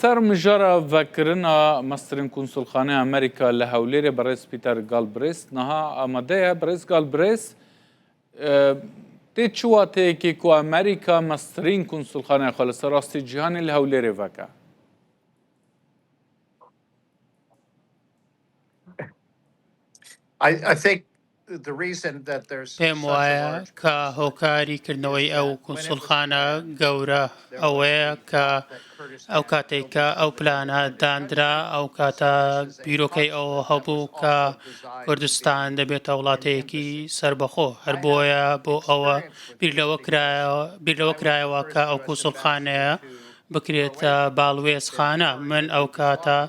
سەر مژارا ڤەکرنا مەزترین کونسوڵخانەی ئەمریکا لە هەولێرێ بەڕێز پیتەر گالبرێس نها ئامادەیە. بەڕێز گالبرێس تێ چ واتەیەکی کو ئەمریکا مەزترین کونسوڵخانەی خۆ لەسەر ئاستی جیهانی لە هەولێرێ ڤەکە؟ I think پێم وایە کە هۆکاری کردنەوەی ئەو کونسوڵخانە گەورە ئەوەیە کە ئەو کاتێک کە ئەو پلانە دانرا ئەو کاتە بیرۆکەی ئەوە هەبوو کە کوردستان دەبێتە وڵاتەیەکی سربەخۆ هەر بۆیە بۆ ئەوە بیر لەوە کرایەوە بیر لەوە کرایەوە کە ئەو کونسوڵخانەیە بکرێتە باڵوێزخانە من ئەو کاتە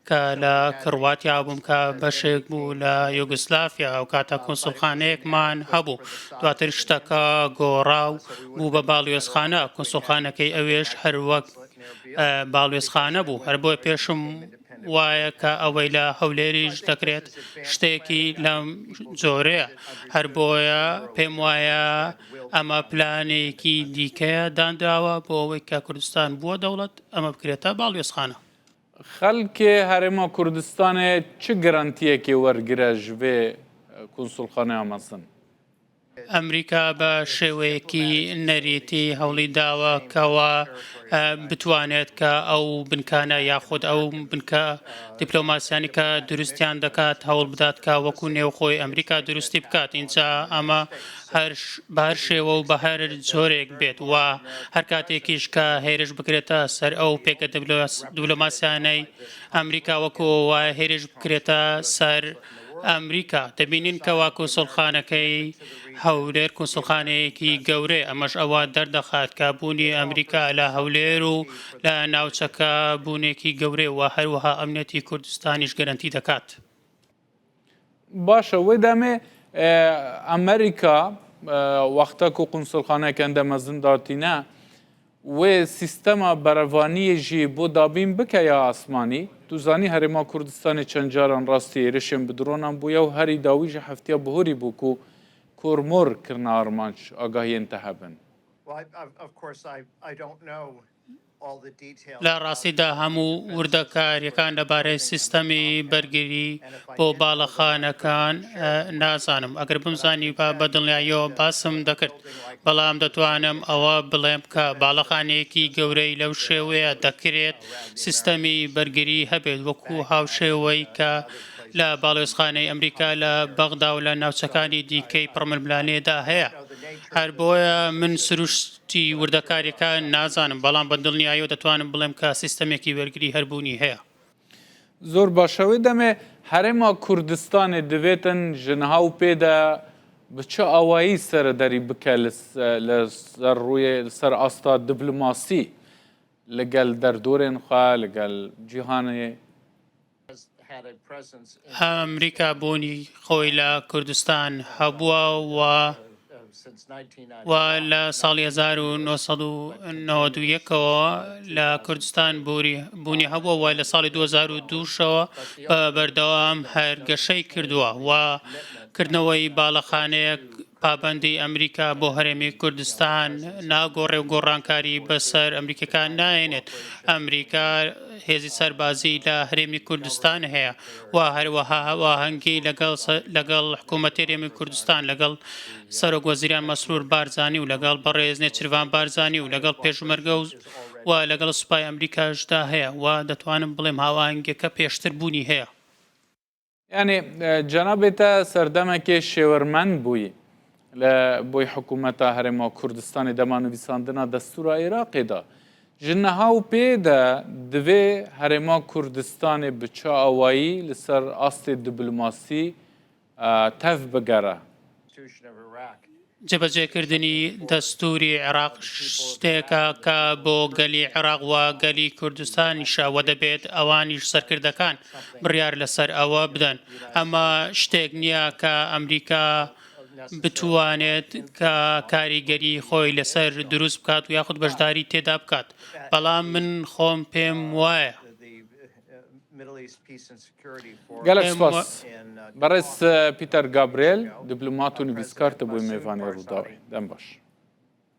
کە لە کڕواتیا بووم کە بەشێک بوو لە یۆگسلافیا ئەو کاتە کونسوڵخانەیەکمان هەبوو دواتر شتەکە گۆڕا و بوو بە باڵیۆزخانە کونسوڵخانەکەی ئەوێش هەر وەک باڵوێزخانە بوو هەر بۆیە پێشم وایە کە ئەوەی لە هەولێریش دەکرێت شتێکی لەم جۆرەیە هەر بۆیە پێم وایە ئەمە پلانێکی دیکەیە دانراوە بۆ ئەوەی کە کوردستان بووە دەوڵەت ئەمە بکرێتە باڵیۆزخانە. خەلکێ هەرێما کوردستانێ چ گرەنتیەکێ وەرگرە ژ ڤێ کونسوڵخانەیا مەزن؟ ئەمریکا بە شێوەیەکی نەریتی هەوڵی داوە کەوا بتوانێت کە ئەو بنکانە یاخود ئەو بنکە دیپلۆماسیانی کە دروستیان دەکات هەوڵ بدات کە وەکو نێوخۆی ئەمریکا دروستی بکات ئینجا ئەمە هەر بە هەر شێوە و بە هەر جۆرێک بێت و هەر کاتێکیش کە هێرش بکرێتە سەر ئەو پێگە دبلۆماسیانەی ئەمریکا وەکو وایە هێرش بکرێتە سەر ئەمریکا دەبینین کەوا کونسوڵخانەکەی هەولێر کونسوڵخانەیەکی گەورەیە ئەمەش ئەوە دەردەخات کە بوونی ئەمریکا لە هەولێر و لە ناوچەکە بوونێکی گەورەیە و هەروەها ئەمنیەتی کوردستانیش گەرەنتی دەکات. باشە وێ دەمێ ئەمریکا وەختە کو قونسڵخانەیەک ئەندە مەزن داتینە وێ سیستەما بەرەڤانیێ ژی بۆ دابین بکە یا ئاسمانی تو زانی هەرێما کوردستانێ چەند جاران ڕاستی هێرشێن bi درۆنان بوویە و هەری داوی ژی هەفتیا بهوری بوو کو کۆرمۆر کرنە ئارمانج ئاگاهیێن تە هەبن. لە ڕاستیدا هەموو وردەکارییەکان لەبارەی سیستەمی بەرگری بۆ باڵەخانەکان نازانم، ئەگەر بمزانیبا بە دڵنیاییەوە باسم دەکرد، بەڵام دەتوانم ئەوە بڵێم کە باڵەخانەیەکی گەورەی لەو شێوەیە دەکرێت سیستەمی بەرگری هەبێت وەکو هاوشێوەی کە لە باڵیۆزخانەی ئەمریکا لە بەغدا و لە ناوچەکانی دیکەی پڕململانێدا هەیە. هەر بۆیە من سروشت تی وردەکاریەکان نازانم بەڵام بە دڵنیایەوە دەتوانم بڵێم کە سیستەمێکی بەرگری هەر بوونی هەیە. زۆر باشە وێ دەمێ هەرێما کوردستانێ دڤێتن ژ نها و پێدە ب چ ئاوایی سەرەدەری بکە لە سەر ڕووێ سەر ئاستا دبلۆماسی لەگەل دەردۆرێن خوە لەگەل جیهانێ؟ ئەمریکا بوونی خۆی لە کوردستان هەبووە و و لە ساڵی 1991ەوە لە کوردستان بوونی هەبووە و لە ساڵی 2002شەوە بە بەردەوام هەر گەشەی کردووە و کردنەوەی باڵەخانەیەک پابەندی ئەمریکا بۆ هەرێمی کوردستان ناگۆڕێ و گۆڕانکاری بەسەر ئەمریکەکان نایەنێت. ئەمریکا هێزی سەربازی لە هەرێمی کوردستان هەیە و هەروەها هاواهەنگی لەگەڵ لەگەڵ حکوومەتی هەرێمی کوردستان لەگەڵ سەرۆک وەزیران مەسرور بارزانی و لەگەڵ بەڕێز نێچیرڤان بارزانی و لەگەڵ پێشمەرگە و و لەگەڵ سوپای ئەمریکاشدا هەیە و دەتوانم بڵێم هاواهەنگیەکە پێشتر بوونی هەیە. یانی جەنابێ تە سەردەمەکێ شێوەرمەند بووی لە بۆی حکوومەتا هەرێما کوردستانێ دەما نویساندنا دەستوورا ئێراقێ دا. ژ نها و پێ دە divê هەرێما کوردستانێ bi çi awayî li ser astê diplomasî tev bigere? جێبەجێکردنی دەستووری عێراق شتێکە کە بۆ گەلی عێراق و گەلی کوردستانیشە و دەبێت ئەوانیش سەرکردەکان بڕیار لەسەر ئەوە بدەن. ئەمە شتێک نییە کە ئەمریکا بتوانێت کە کاریگەری خۆی لەسەر دروست بکات و یاخود بەشداری تێدا بکات، بەڵام من خۆم پێم وایە. گەلەک سپاس بەڕێز پیتەر گابرێل، دیپلۆمات و نویسکار تە بووی مێڤانی ڕووداوێ. دەم باش.